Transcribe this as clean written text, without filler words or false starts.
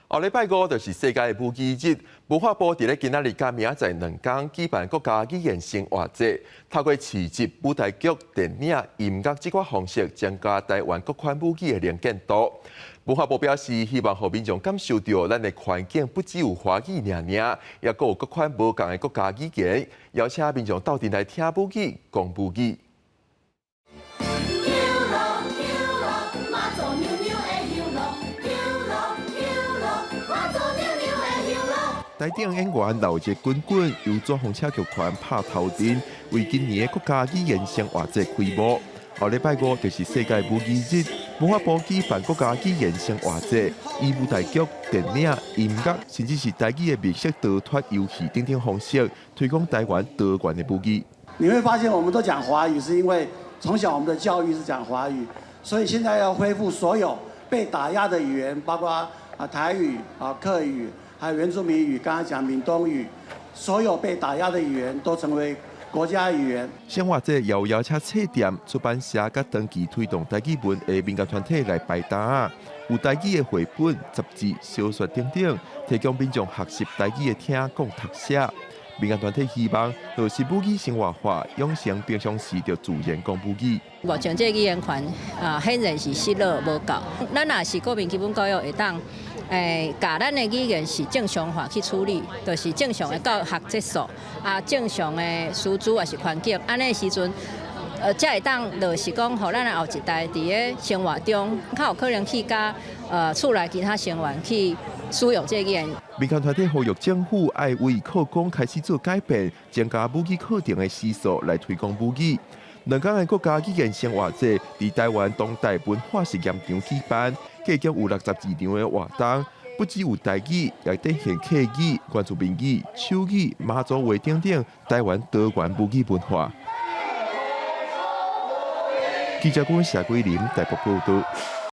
後禮拜五就是世界母語日，文化部佇咧今仔日佮明仔載兩工舉辦國家語言生活節，透過市集、舞台劇、電影、音樂這款方式，增加台灣各款母語的能見度。文化部表示，希望予民眾感受著咱的環境不只有華語爾爾，也閣有各款無仝的國家語言，邀請民眾鬥陣來聽母語、講母語。香爐香爐，媽祖娘娘的香爐，香爐香爐，媽祖娘娘的香爐。台頂演員鬧熱滾滾，由紙風車劇團拍頭陣，為今年的國家語言生活節開幕。後禮拜五就是世界母語日，文化部舉辦國家語言生活節，以舞台劇、電影、音樂，甚至是台語的密室逃脫遊戲等等方式，推廣台灣多元的母語。你會發現，我們都講華語，是因為從小我們的教育是講華語，所以現在要恢復所有被打壓的語言，包括啊台語、啊客語，還有原住民語，剛剛講閩東語，所有被打壓的語言都成為國家語言。生活節邀邀請冊店、出版社佮長期推動台語文的民間團體來擺檔，有台語的繪本、雜誌、小說等等，提供民眾學習台語的聽講讀寫。民間團體希望落實母語生活化，養成平常時就自然講母語。目前這個語言權啊，顯然是失落無夠。咱若是國民基本教育會當，共咱的語言是正常化去處理，就是正常的教學質素，啊，正常的師資也是環境，按呢時陣，才會當落實講，予咱的後一代佇咧生活中，較有可能去佮厝內其他成員去使用這個語言。民間團體呼籲政府愛為課綱開始做改變，增加母語課程的時數來推廣母語。兩工的國家語言生活節，佇台灣當代文化實驗場舉辦，計共有62場的活動，不只有台語，也展現客語、原住民語、手語、馬祖話等等台灣多元母語文化。記者阮謝桂林台北報道。